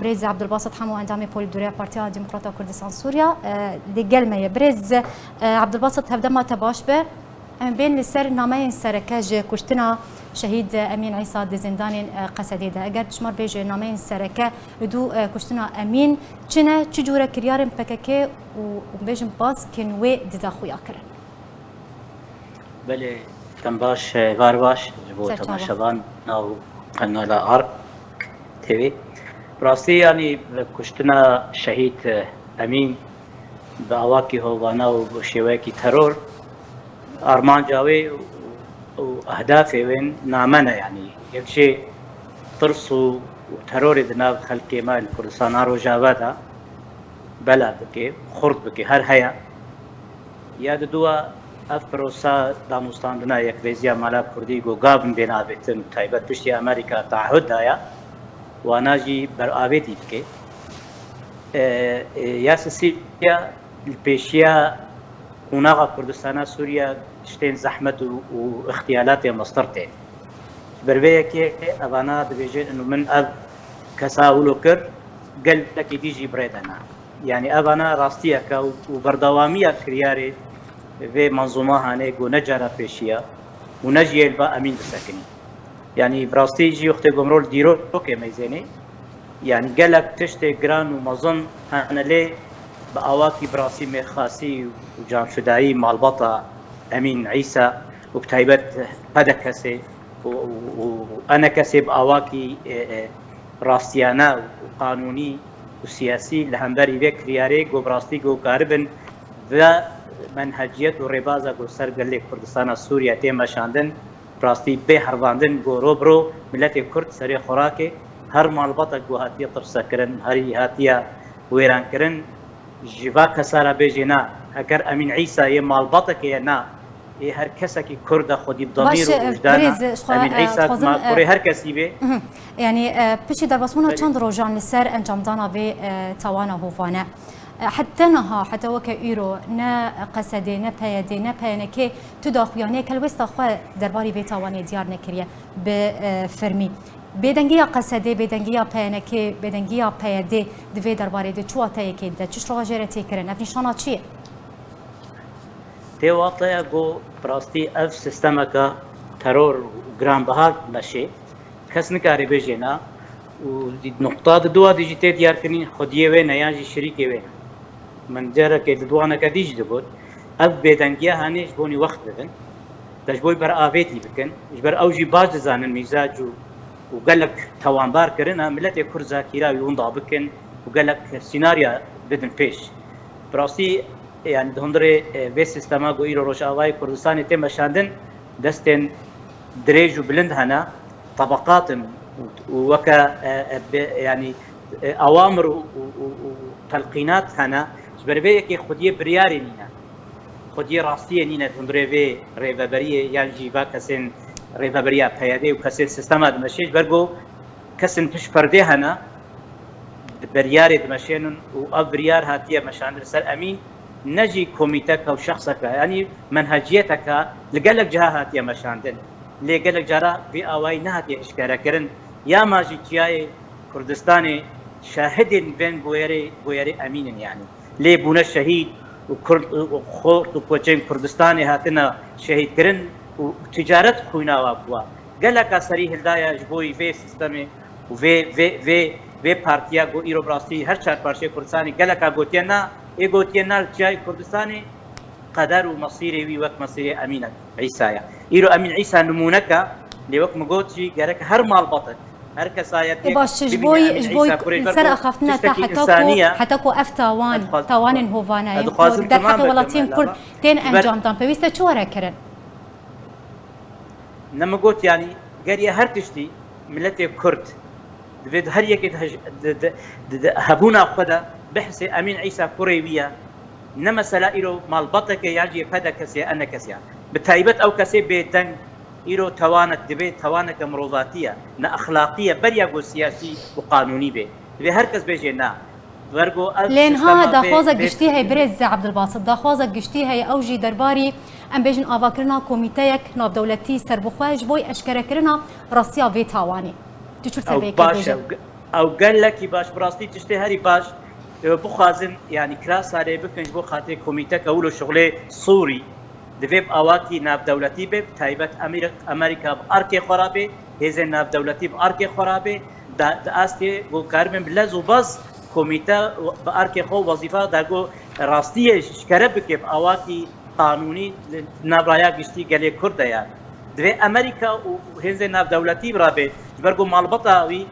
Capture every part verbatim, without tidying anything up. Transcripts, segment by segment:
Birêz Abdulbasit Hemo, endamê Polîtbûroya Partiya Demokrata Kurdistan Sûriya, e, li gel me ye. Birêz, e, Abdulbasit, hevdema te baş be. Em bên li ser nameyên sereke ji kuştina Şehîd Emîn Îsa di zîndanên, e, Qesedê de. Eger tu ji me re bêje nameyên sereke li dû, e, kuştina Emîn çi ne, çi cûre kiryarên P K K û, û bêjin baskên wê dide xuya kirin? Belê, dem baş, êvar baş ji bo Ser çava. temaşevana û kanala Ark T V. Bi rastî, yanî, kuştina Şehîd Emîn bi awakî hovana û bi şêweyekî teror, armanca wê û, û ehdafê wê name ne, yanî, yek jê tirs û, û terorê di nav xelkê me li Kurdistana Rojava de bela bike, xurt bike, her heye. Ya di dua ev prosa danûstandina yekrêziya mala Kurdî ku gavin bên avêtin, taybet piştî Amerîka taahud daya, wana jî beravêtî bike. E, e, ya sisiya li pêşiya qonaxa Kurdistana Sûriye tiştên zehmet û, û îxtiyalatê mestir tê. Ji ber vê yekê evana dibêjin û min ev kesa wilo kir, gelekî dî jî bi rê de ne. Yanî evana rastiyeke û, û berdewamiya kiryarê vê menzûma hane ku ne cara pêşiya û ne jî yê li ba Emîn disekinî. Yanî bi rastî jî wextê ku mirov li dîrokê meyzênê, yanî gelek tiştê giran û mezin hene lê bi awakî bi rastî mêrxasî û canfidayî malbata Emîn Îsa û bi taybet P D K'ê û, û, û ENKS'ê bi awakî, e, e, rastiyane û qanûnî û siyasî li hemberî vê kiryarê ku bi rastî ku karibin ve menheciyet û rêbaza ku ser gelê Kurdistana Sûriye tê meşandin, bi rastî bê hervandin ku ro bi ro miletê Kurd serê xwe rake, her malbatek ku hatiye tirsekirin, herî hatiye wêrankirin, ji va kesa re bêjê na, heger Emîn Îsa yê malbateke ye na, ê her kesekî Kurd e xwedî bi demîr Baş, û e, wijdan e. Birêz, ji xwe, Emîn e, Îsa dixwazim, ma e, kurê her kesî be. Mhm. Yanî, e, piştî derbasbûna Belê. çend rojan li ser encamdana vê, e, tawana hovane. E, heta niha, heta weke îro ne Qesedê, ne P Y D'ê, ne P Y N K'ê tu daxuyaniyek helwêsta xwe derbarî vê tawanê diyar nekiriye bi, e, fermî. Bêdengiya Qesedê, bêdengiya P Y N K'ê, bêdengiya P Y D'ê di vê derbarê de çi wateyekê dide? Çi şirovaje re tê kirin? Ev nîşana çi ye? Tê wateya ku bi rastî ev sîstemeke teror û giranbiha dimeşê, kes nikare bêjê na û di nuqta di dua dî jî tê diyarkirin xwediyê wê ne yan jî şirîkê wê ne. Min carekê di duaneke dî jî digot, ev bêdengiya hanê ji bo wî wext bibin, te ji bo wî beravêtî bikin, ji ber ew jî baş dizanin mîzac û, û gelek tawanbar kirine, miletê Kurd zakîra wî winda bikin û gelek sînarya bidin pêş. Bi rastî, yanî di hundirê, e, vê sîstema ku îro Rojavayê Kurdistanê tê meşandin, destên dirêj û bilind hene, tebeqat in û, û weke, e, e, be-, yanî, e, awamir û, û, û, û telqînat hene, ji ber vê yekê xwediyê biryarê nîne. Xwediyê rastiyê nîne di hundirê vê rêveberiyê yan jî va kesên rêveberiya P Y D û kesên sîstema dimeşê, ji ber ku kesên pişt perdê hene, di biryarê dimeşênin û ev biryar hatiye meşandin ser Emîn, ne jî komîteke û şexseke, yanî menheciyeteke li gelek ciha hatiye meşandin. Lê gelek cara vê awayî nehatiye eşkerekirin. Ya ma jî çiyayê Kurdistanê şahidên bên bûyerê, bûyerê Emîn in yanî. Lê bûne şehîd û Kurd û xort û koçên Kurdistanê hatine şehîdkirin û ticaret xwîna wa bûwa. Geleka serî hildaye ji bo vê sîstemê û vê, vê, vê, vê partiya ku îro bi rastî her çar parçeyê Kurdistanê geleka gotiye na, ê gotiye na li çiyayê Kurdistanê qeder û mesîrê wî wek mesîrê Emîn Îsa ye. Îro Emîn Îsa nimûneke, lê wek min got jî gerek her malbatek, her kesayetê Ê baş, ji bibîne bo, Emîn ji bo Îsa kurê li ber ser ku axaftina te tiştekî heta ku, insaniye. Heta ku ev tawan, Ez xwaz-, tawanên hovane ez yên ku dixwazim derheqê temam bikim, welatîn Kurd Mela. Tên Ji ber encamdan, pêwîst e çi were kirin? Ne min got, yanî geriye her tiştî miletê Kurd divê di her yekê di hej-, di, di, di, di hebûna xwe de bihisê Emîn Îsa kurê wî ye. Ne mesela îro malbateke ya jî P D K'ê ya ENKS'ê ya. Bi taybet ew kesê bêdeng îro tawanek dibe, tawaneke mirovatî ye, ne exlaqî ye, beriya ku siyasî û qanûnî be. Divê her kes bêje na. Lê niha daxwaza giştî heye, birêz Ebdulbasit, daxwaza giştî heye, ew jî derbarî, em bêjin, avakirina komîteyek navdewletî serbixwe ji bo eşkerekirina rastiya vê tawanê. Tu çi li ser vê yekê dibêjî? Ew gelekî baş, bi rastî tiştê herî baş, e, bixwazin, yanî kirasa lê bikin ji bo xatirê komîteke wilo şixulê Sûrî. Divê bi awakî navdewletî be, bi taybet Amerî-, Amerîka bi arkê xwe re bê, hêzên navdewletî bi arkê xwe re bê, da, di astê ku karibin bi lez û baz komîte bi arkê xwe û wezîfa da ku rastiyê eşkere bike bi awakî qanûnî li nav raya giştî gelê Kurd de ye. Divê Amerîka û hêzên navdewletî bi re bê, ji ber ku malbata wî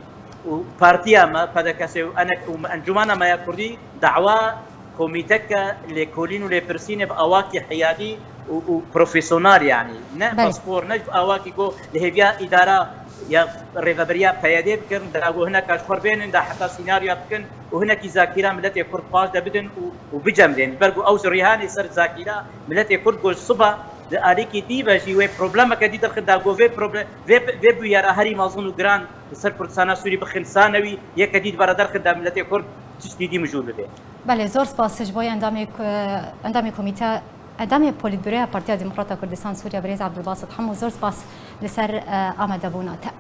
û partiya me, P D K S û enek-, û encûmena me ya Kurdî dawa komîteke lêkolîn û lêpirsînê bi awakî heyadî û, û profesyonel, yanî ne Belê. paspor, ne bi awakî ku li hêviya îdara ya rêveberiya P Y D bikin, da ku hineka ji xwe bênin, da heta sînaryoya bikin û hinekî zakîra miletê Kurd paş de bidin û, û bicemrên. Ji ber ku ew ji rîhanê ser zakîra miletê Kurd got siba di alîkî dî ve jî wê problemeke dî derxin, da ku vê problem-, vê, vê bûyera herî mezin û giran li ser Kurdistana Sûrî bixin sanewî, yeke dî dibara derxin da miletê Kurd tiştî dî mijûl bibe. Belê, zor spas ji bo endamê ku-, endamê komîte, endamê Polîtbüroya Partiya Demokrata Kurdistan Sûriye birêz Abdulbasit Hemo, zor spas li ser, e, amadebûna te.